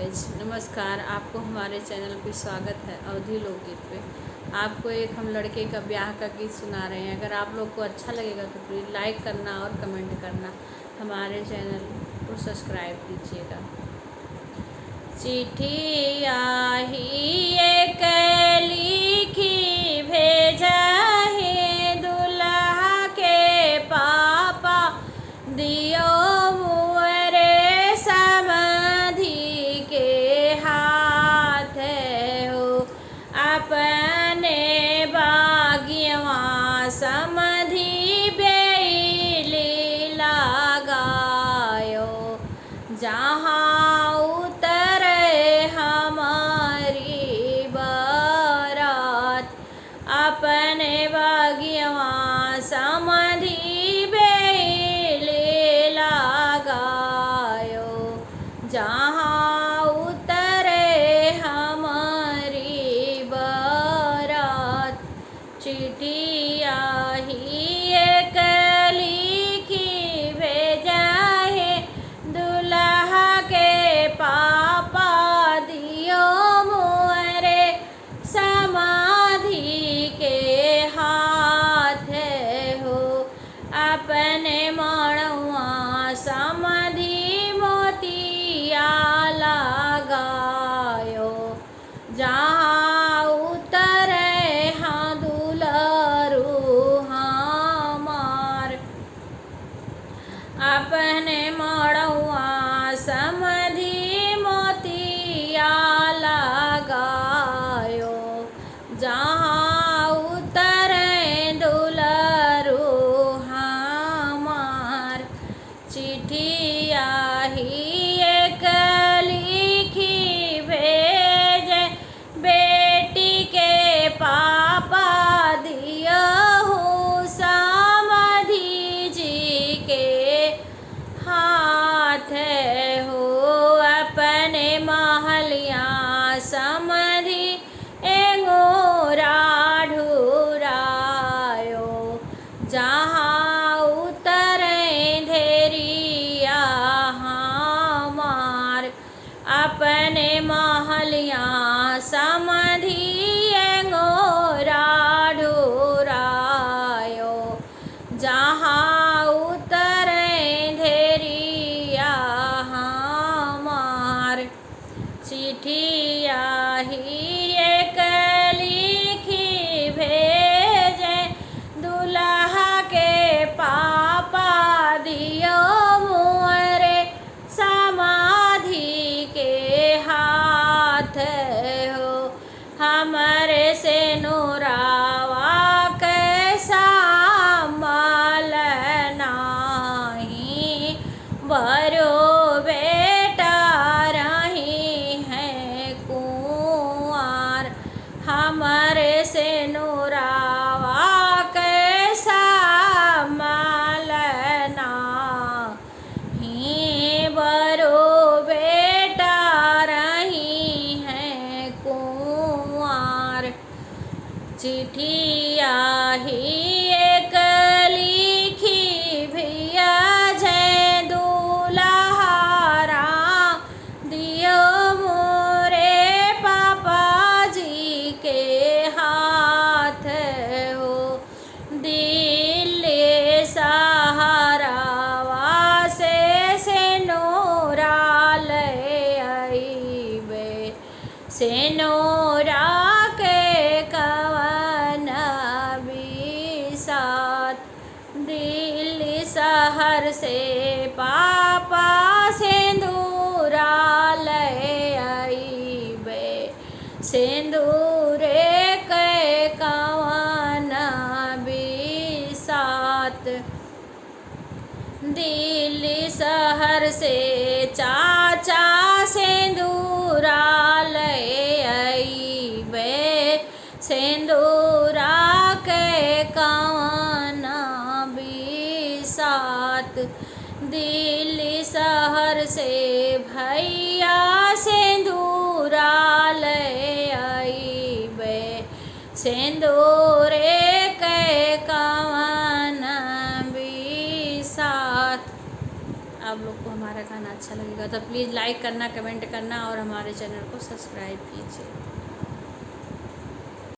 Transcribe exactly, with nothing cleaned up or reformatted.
नमस्कार, आपको हमारे चैनल पे स्वागत है अवधी लोकगीत पे। आपको एक हम लड़के का ब्याह का गीत सुना रहे हैं। अगर आप लोग को अच्छा लगेगा तो प्लीज लाइक करना और कमेंट करना, हमारे चैनल को सब्सक्राइब कीजिएगा। चिट्ठिया ही एक लिखी भेजा है दुल्हा के पापा, दियो मोरे समधी के हाथ हो। अपने बागियवा समधी बेली लगायो, जहाँ उतरे हमारी बरात। अपने बगियवा समधी बेली लगायो, जहाँ उतरे हमारी बरात। चिट्ठिया ही एक लिखी भेजा है दुल्हा के पापा, दियो मोरे समधी के हाथ हो। अपने मड़वा समधी मोतिया लगायो, जहाँ उतरे हाँ दुलरू हमार। अपने मड़वा समधी मोतिया लगायो, जहाँ उतरे दुलरू हमार। चिट्ठिया ही एक लिखी भेजे, बेटी के पापा दियो हूँ समधी जी के हाथ हो। अपने महलिया समधी एंगोरा ढुरायो, जहाँ उतरे धेरिया हमार। अपने महलिया समधी एंगोरा ढुरायो, जहाँ उतरे धेरिया हमार। चिट्ठिया ही एक लिखी भेजे दुलहा के पापा, दियो मोरे समधी के हाथ हो। हमरे सेनुरावा के सामल नाही, बरो बेटा रही है कुंवार। हमरे सेनुरावा के सामल नाही, बरो बेटा रही है कुंवार। चिट्ठिया ही एक लिखी भेजे दुलहा राम, दियो मोरे पापा जी के हाथ हो। दिल्ली सहरवा से सेनुरा ले अइबे, सेनुरा के कवन बिसात। दिल्ली सहर से पापा सेंदूरा ले अइबे, सेंदूरे के कवन बिसात। दिल्ली सहर से चाचा सेंदूरा ले अइबे, सेंदूरा के कवन बिसात। दिल्ली सहर से भइया सेंदूरा ले अइबे, सेंदूरे के कवन बिसात। आप लोग को हमारा गाना अच्छा लगेगा तो please like करना, comment करना और हमारे channel को subscribe कीजिए।